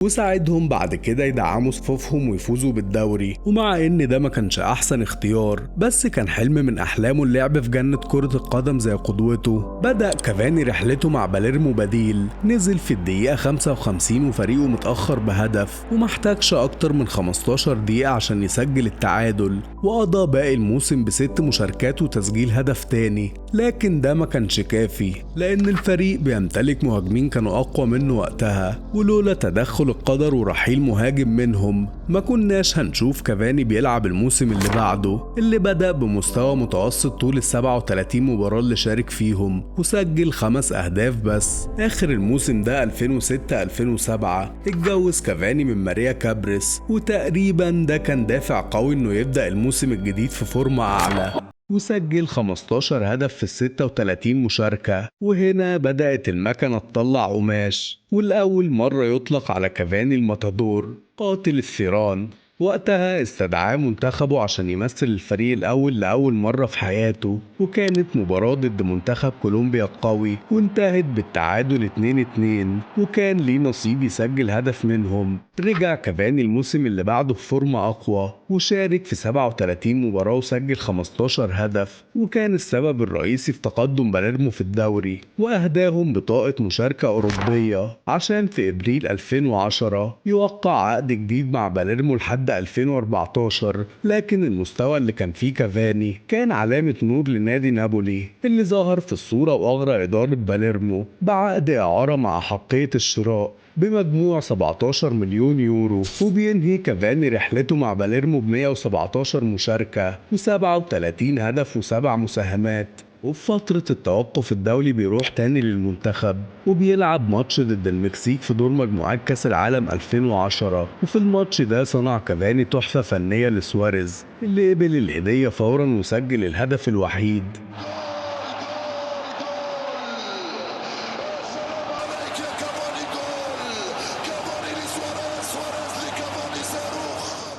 وساعدهم بعد كده يدعموا صفوفهم ويفوزوا بالدوري. ومع ان ده ما كانش احسن اختيار، بس كان حلم من احلامه اللعب في جنة كرة القدم زي قدوته. بدأ كافاني رحلته مع باليرمو بديل، نزل في الدقيقة 55 وفريقه متأخر بهدف، ومحتاجش اكتر من 15 دقيقة عشان يسجل التعادل، وقضى باقي الموسم ب6 مشاركات وتسجيل هدف تاني. لكن ده ما كانش كافي، لان الفريق بيمتلك مهاجمين كانوا اقوى منه وقتها، ولولا تدخل القدر ورحيل مهاجم منهم ما كناش هنشوف كافاني بيلعب الموسم اللي بعده، اللي بدأ بمستوى متوسط طول 37 مباراة اللي شارك فيهم وسجل 5 أهداف بس. آخر الموسم ده 2006-2007 اتجوز كافاني من ماريا كابريس، وتقريبا ده كان دافع قوي انه يبدأ الموسم الجديد في فورمة أعلى، وسجل 15 هدف في 36 مشاركة. وهنا بدأت المكنة تطلع قماش، والأول مرة يطلق على كافاني الماتادور قاتل الثيران. وقتها استدعاه منتخبه عشان يمثل الفريق الأول لأول مرة في حياته، وكانت مباراة ضد منتخب كولومبيا القوي، وانتهت بالتعادل 2-2، وكان ليه نصيب يسجل هدف منهم. رجع كافاني الموسم اللي بعده في فورمة أقوى، وشارك في 37 مباراة وسجل 15 هدف، وكان السبب الرئيسي في تقدم باليرمو في الدوري، وأهداهم بطاقة مشاركة أوروبية عشان في إبريل 2010 يوقع عقد جديد مع باليرمو لحد 2014. لكن المستوى اللي كان فيه كافاني كان علامة نور لنادي نابولي، اللي ظهر في الصورة وأغرى إدارة باليرمو بعقد إعارة مع حقية الشراء بمجموع 17 مليون يورو. وبينهي كافاني رحلته مع باليرمو ب 117 مشاركة و37 هدف و7 مساهمات. وفي فترة التوقف الدولي بيروح تاني للمنتخب، وبيلعب ماتش ضد المكسيك في دور مجموعات كاس العالم 2010. وفي الماتش ده صنع كافاني تحفة فنية لسواريز، اللي قبل الهدية فورا وسجل الهدف الوحيد.